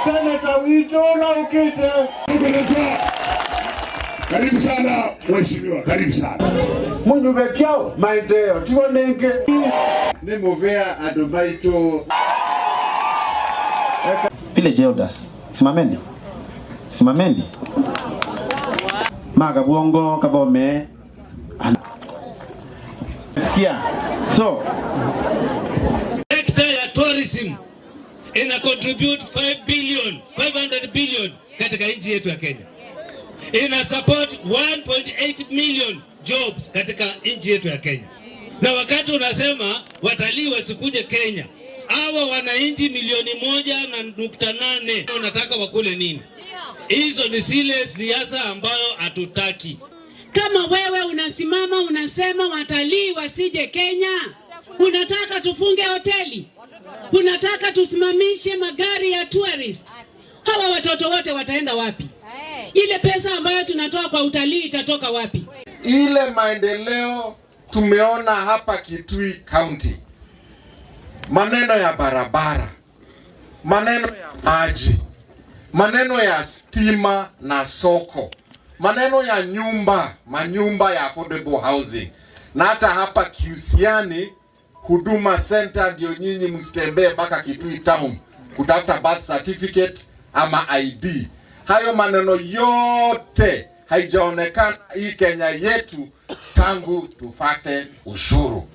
Seneta witũ na ũkĩte. Karibu sana mheshimiwa, karibu sana. Munyuve kyao maendeleo tiwo nenge nĩ mũvea andũ maitũ. Village elders, simameni, simameni. Makabwongo kabome. Sikia. So, Sekta ya tourism ina contribute 5 billion, 500 billion katika nchi yetu ya Kenya. Ina support 1.8 million jobs katika nchi yetu ya Kenya. Na wakati unasema watalii wasikuje Kenya, hawa wananchi 1.8 milioni unataka wakule nini? Hizo ni zile siasa ambayo hatutaki. Kama wewe unasimama unasema watalii wasije Kenya, unataka tufunge hoteli, unataka tusimamishe magari ya tourist, hawa watoto wote wataenda wapi? Ile pesa ambayo tunatoa kwa utalii itatoka wapi? Ile maendeleo tumeona hapa Kitui County, maneno ya barabara, maneno ya maji, maneno ya stima na soko, maneno ya nyumba, manyumba ya affordable housing, na hata hapa Kiusiani Huduma Center, ndio nyinyi msitembee mpaka Kitui Town kutafuta birth certificate ama ID. Hayo maneno yote haijaonekana hii Kenya yetu tangu tufate ushuru.